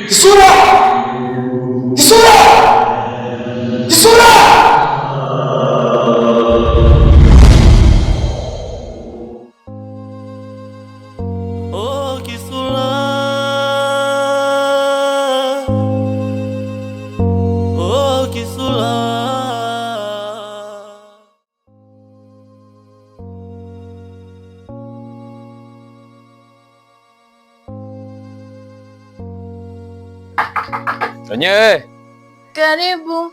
Kisura! Kisura! Kisura! Oh, Kisula. Oh, Kisula. Wenyewe. Karibu.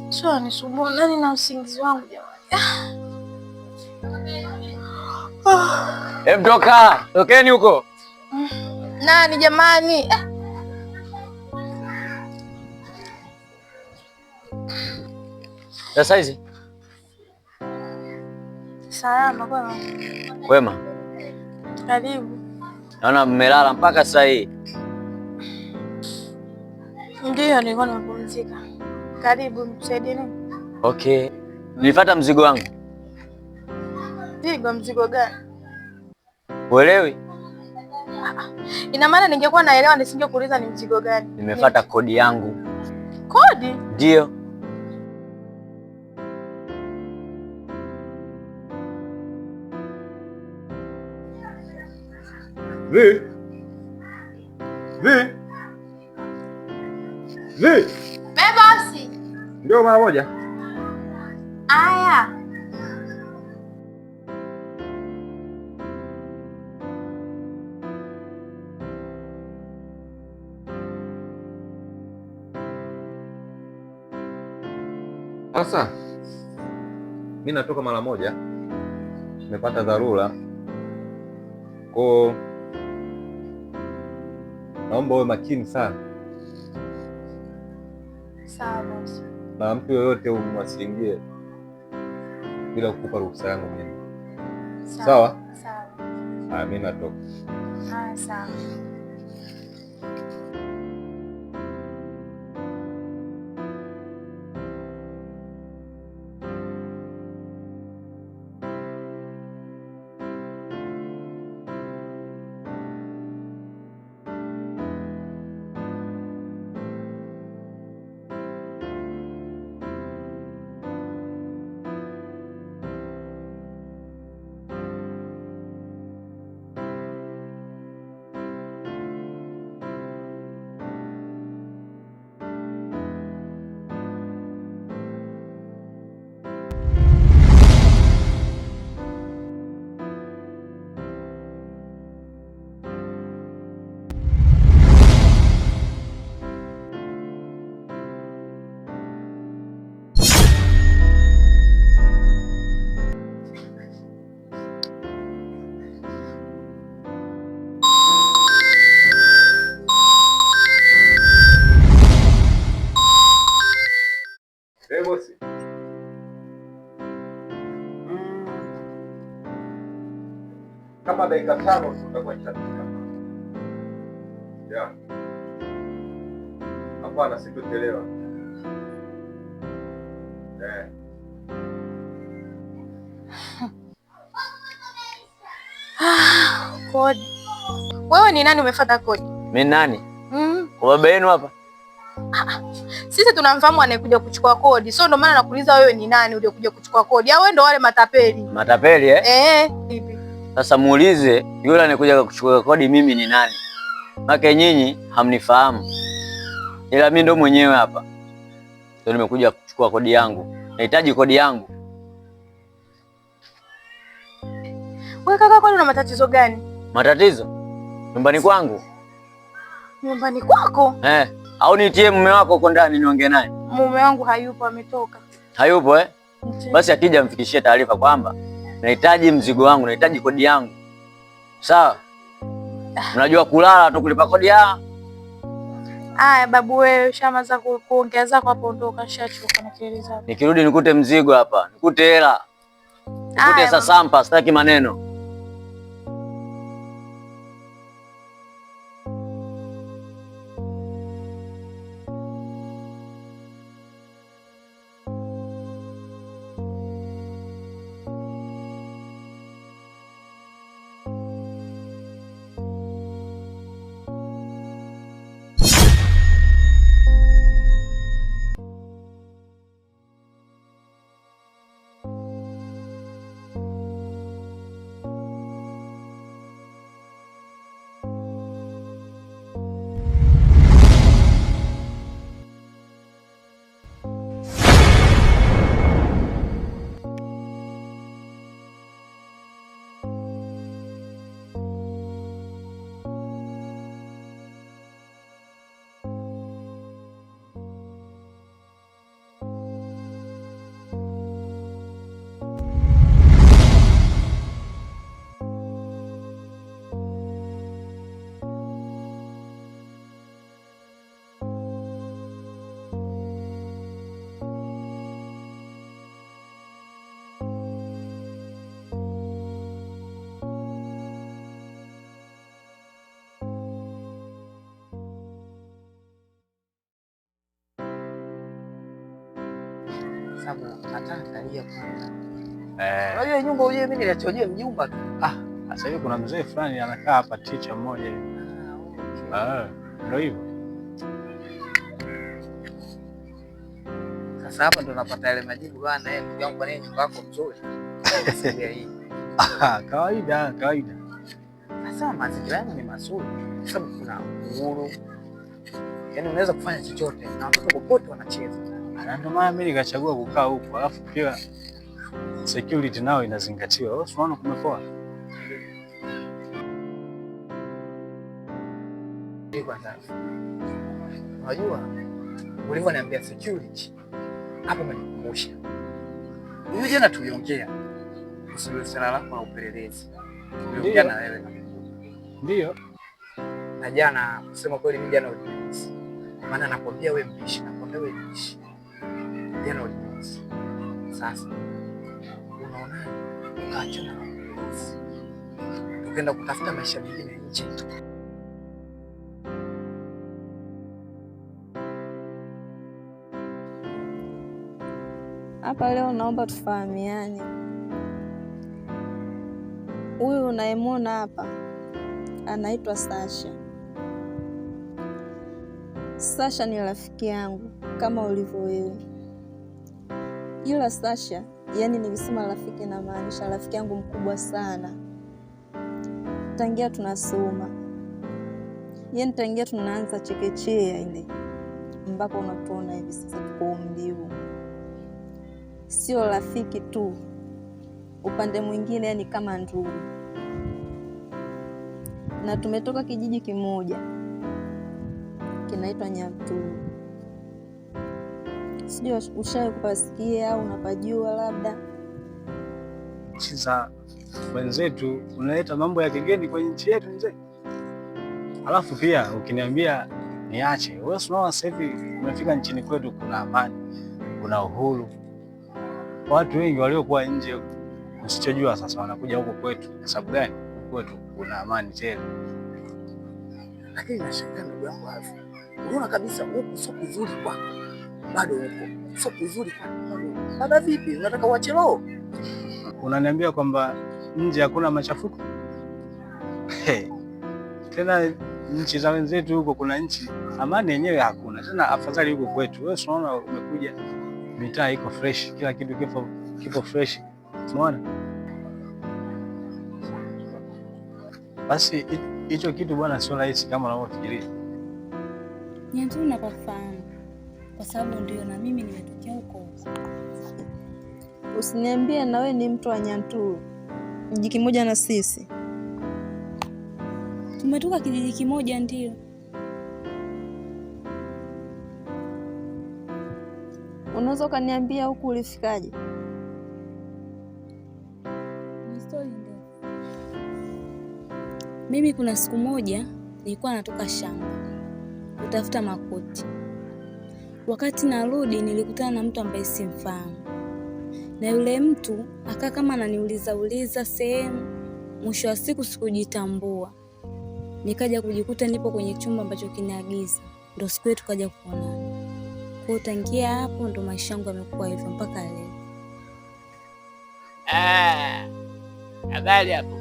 Sio nisumbua nani na usingizi wangu jamani. Hem, toka. Tokeni huko. Nani jamani? Sasa hizi Salama kwema. Kwema. Karibu. Naona mmelala mpaka sasa hii. Ndiyo, nilikuwa nimepumzika. Karibu, nikusaidie nini? Okay. Nilifuata mzigo wangu. Mzigo? Mzigo gani? Uelewi? Ina maana ningekuwa naelewa nisingekuuliza ni mzigo gani. Nimefuata kodi yangu. Kodi? Ndio. Vi. Vi. Vi. Bosi. Ndio mara moja. Aya. Sasa mimi natoka mara moja, nimepata dharura, ko naomba uwe makini sana. Sawa bosi. Na mtu yoyote humu asiingie bila kukupa ruhusa yangu mimi. Sawa? Sawa. Haya, mimi natoka. Haya, sawa. Hey, bosi. Kama dakika 5 utakuwa nishafika. Yeah. Hapana, sitochelewa. Eh. Kodi. Wewe ni nani umefuata kodi? Mimi nani? Mm. Kwa baba yenu hapa? Sisi tunamfahamu anayekuja kuchukua kodi. So ndio maana nakuuliza wewe ni nani uliokuja kuchukua kodi? Au wewe ndio wale matapeli? Matapeli eh? Eh, ipi? Sasa muulize yule anayekuja kuchukua kodi mimi ni nani? Maana nyinyi hamnifahamu. Ila mimi ndo mwenyewe hapa. Ndio nimekuja kuchukua kodi yangu. Nahitaji kodi yangu. Wewe kaka, kwani una matatizo gani? Matatizo? Nyumbani kwangu. Nyumbani kwako? Eh, au nitie mume wako huko ndani niongee naye? Mume wangu hayupo, ametoka. Hayupo eh? Ndiyo. Basi akija mfikishie taarifa kwamba nahitaji mzigo wangu, nahitaji kodi yangu. Sawa? Unajua kulala tu kulipa kodi ya. Aya babu, wewe shamaza kuongea zako hapo, ondoka, nishachoka na kelele zako. Nikirudi nikute mzigo hapa, nikute hela. Nikute Aya, sasampa, sitaki maneno. Sababu nataka kalia kwanza. Eh. Unajua nyumba unajua mimi niliachojua mjumba tu. Ah, sasa hivi kuna mzee fulani anakaa hapa, teacher mmoja hivi. Ah, okay. Ah, ndio hivyo. Sasa hapa ndo napata yale majibu bwana, eh, ndugu yangu, kwa nini nyumba yako nzuri? Sikia hii. Ah, kawaida, kawaida. Nasema mazingira yangu ni mazuri kwa sababu kuna uhuru. Yaani unaweza kufanya chochote na watoto popote wanacheza. Na ndio maana mimi nikachagua kukaa huku, alafu pia security nao inazingatiwa. Wewe unaona kumepoa. Hii kwanza. Unajua ulivyoniambia security hapo umenikumbusha. Unajua jana tuliongea kuhusu swala lako la upelelezi. Tuliongea na wewe Ndio. na jana, kusema kweli mimi jana ulinisi. Maana nakwambia wewe mbishi, nakwambia wewe mbishi. Jana ulinisi. Sasa unaonaje ukaachana na upelelezi, tukaenda kutafuta maisha mengine nje? Hapa leo naomba tufahamiane. Huyu unayemwona hapa anaitwa Sasha. Sasha ni rafiki yangu kama ulivyo wewe, ila Sasha, yani nikisema rafiki namaanisha rafiki yangu mkubwa sana, tangia tunasoma, yani tangia tunaanza chekechea ile mpaka unatuona hivi sasa tuko umri huu. Sio rafiki tu, upande mwingine yani kama ndugu, na tumetoka kijiji kimoja kinaitwa Nyamtulu. Sijui ushawahi kupasikia au unapajua labda. Nchi za wenzetu unaleta mambo ya kigeni kwenye nchi yetu mzee. Alafu pia ukiniambia niache, wewe unaona sasa hivi umefika nchini kwetu kuna amani, kuna uhuru. Watu wengi waliokuwa nje usichojua sasa wanakuja huko kwetu. Kwa sababu gani? Huku kwetu kuna amani tele. Lakini nashangaa ndugu yangu Alfa, unaona kabisa huku sio kuzuri kwako, bado huko sio kuzuri kwako bado huko. Baba vipi, unataka uache roho? Unaniambia kwamba nje hakuna machafuko? Hey, tena nchi za wenzetu huko kuna nchi amani yenyewe hakuna tena, afadhali huko kwetu. Wewe unaona umekuja, mitaa iko fresh, kila kitu kipo fresh, umeona? Basi hicho kitu bwana, sio rahisi kama unavyofikiria. Nyanturu napafahamu kwa sababu ndio na mimi nimetokea huko huko. Usiniambie na wewe ni mtu wa Nyanturu, kijiji kimoja na sisi. Tumetoka kijiji kimoja ndio. Unaweza ukaniambia huku ulifikaje? Ni stori ndefu. Mimi kuna siku moja nilikuwa natoka shamba kutafuta makoti. Wakati narudi nilikutana na mtu ambaye simfahamu, na yule mtu akaa kama ananiuliza uliza sehemu. Mwisho wa siku sikujitambua, nikaja kujikuta nipo kwenye chumba ambacho kina giza. Ndo siku hiyo tukaja kuonana. Kwa hiyo tangia hapo ndo maisha yangu yamekuwa hivyo mpaka leo. Ah, habari hapo.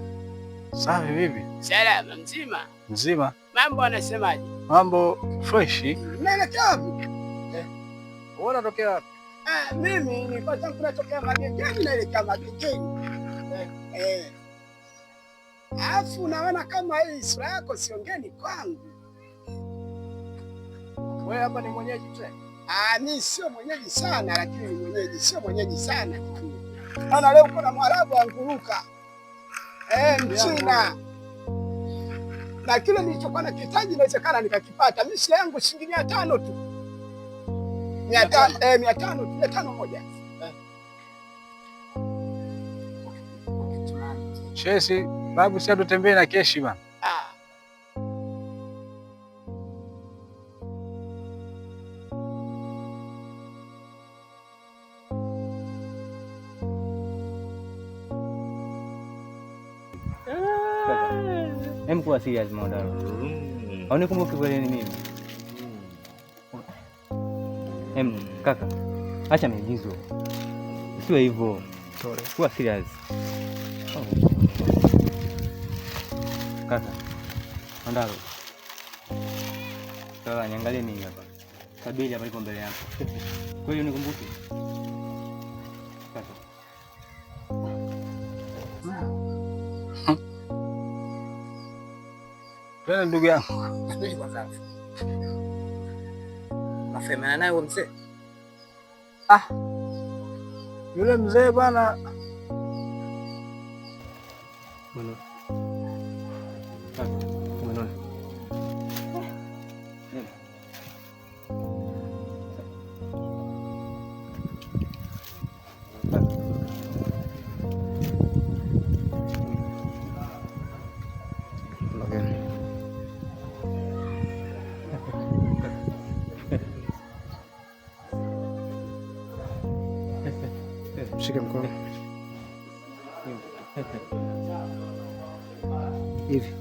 Safi, vipi? Salama mzima. Mzima. Mambo anasemaje? Mambo fresh. Mnaelekea wapi? Wewe unatokea wapi? Ah, mimi nilikuwa tangu natokea Magengeni naelekea Magengeni. Eh. Alafu naona kama hii sura yako siongeni kwangu. Wewe hapa ni mwenyeji mzee? Ah, mimi sio mwenyeji sana lakini ni mwenyeji, sio mwenyeji sana. Maana leo kuna Mwarabu anguruka. Mchina. Na kile nilichokuwa nakihitaji inawezekana nikakipata. Mimi shida yangu shilingi 500 tu. 500, 500 tu, 500 moja. Chesi, babu, si tutembee na keshi bana. Ah. Hem, kuwa serious Mondaro. Haunikumbuki kweli ni mimi? Hem, kaka. Acha miigizo. Usiwe hivyo. Sorry. Kuwa serious. Oh. Kaka. Mandalo. Sasa niangalie mimi hapa. Sabili hapa iko mbele yako. Kweli unikumbuke? Kaka. Twende ndugu yangu. Subiri kwanza. Unafahamiana naye huyo mzee? Ah. Yule mzee bwana. Mwana. Kaka, umeona? Nenda. Shike mkono. Hivi.